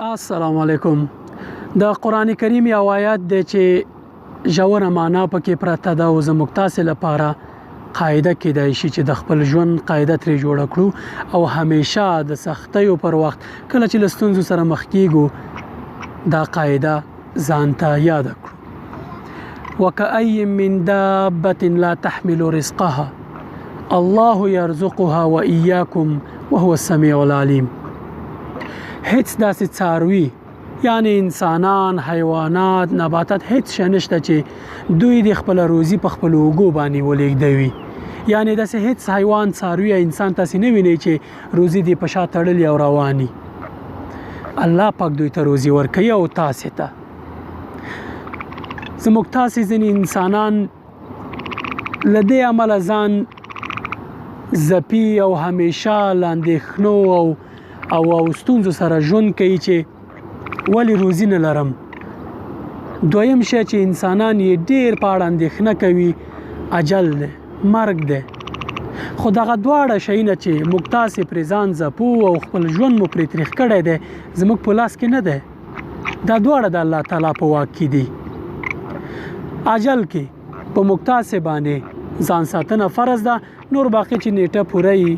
السلام علیکم. د قران کریم یو آیات دی چې ژوره معنا پکې پرته ده او زموږ تاسې لپاره قاعده کېدای شي چې د خپل ژوند قاعده ترې جوړه کړو او همیشه د سختیو پر وخت کله چې له ستونزو سره مخ کیږو دا قاعده ځان ته یاده کړو. وکأي من دابة لا تحمل رزقها الله يرزقها وإياكم وهو السميع العليم. هیڅ داسې څاروي، یعنی انسانان، حیوانات، نباتات، هیڅ شی نشته چې دوی د خپل روزي په خپل اوږو باندې ولېږدوي. یعنی داسې هیڅ حیوان، څاروي یا انسان تاسې نه وینئ چې روزي دې په شا تړلې او رواني. الله پاک دوی ته روزي ورکوي او تاسې ته. زموږ تاسې ځینې انسانان له دې امله ځان ځپي او همیشه له اندېښنو او ستونزو سره ژوند کوي چې ولې روزي نه لرم. دویم شی چې انسانان یې ډېر په اړه اندېښنه کوي اجل دی، مرګ دی. خو دغه دواړه شیونه چې موږ تاسې پرې ځان ځپو او خپل ژوند مو پرې تریخ کړی دی زموږ په لاس کې نه دی. دا دواړه د الله تعالی په واک کې دي. اجل کې په موږ تاسې باندې ځان ساتنه فرض ده، نور باقي چې نیټه پوره وي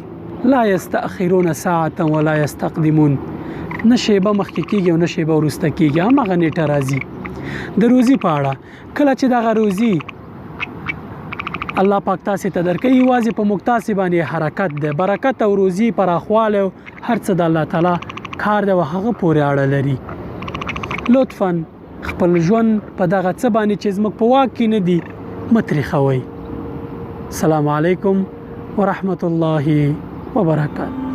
لا یستأخرون ساعة ولا یستقدمون، نه شیبه مخکې کیږي او نه شیبه وروسته کیږي، هماغه نیټه راځي. د روزي په اړه کله چې دغه روزي الله پاک تاسې ته درکوي یوازې په موږ تاسې باندې حرکت دی، برکت او روزي پراخوالی او هر څه د الله تعالی کار دی او هغه پورې اړه لري. لطفا خپل ژوند په دغه څه باندې چې زموږ په واک کې نه دي مه تریخوئ. السلام علیکم ورحمت الله وبرکاته.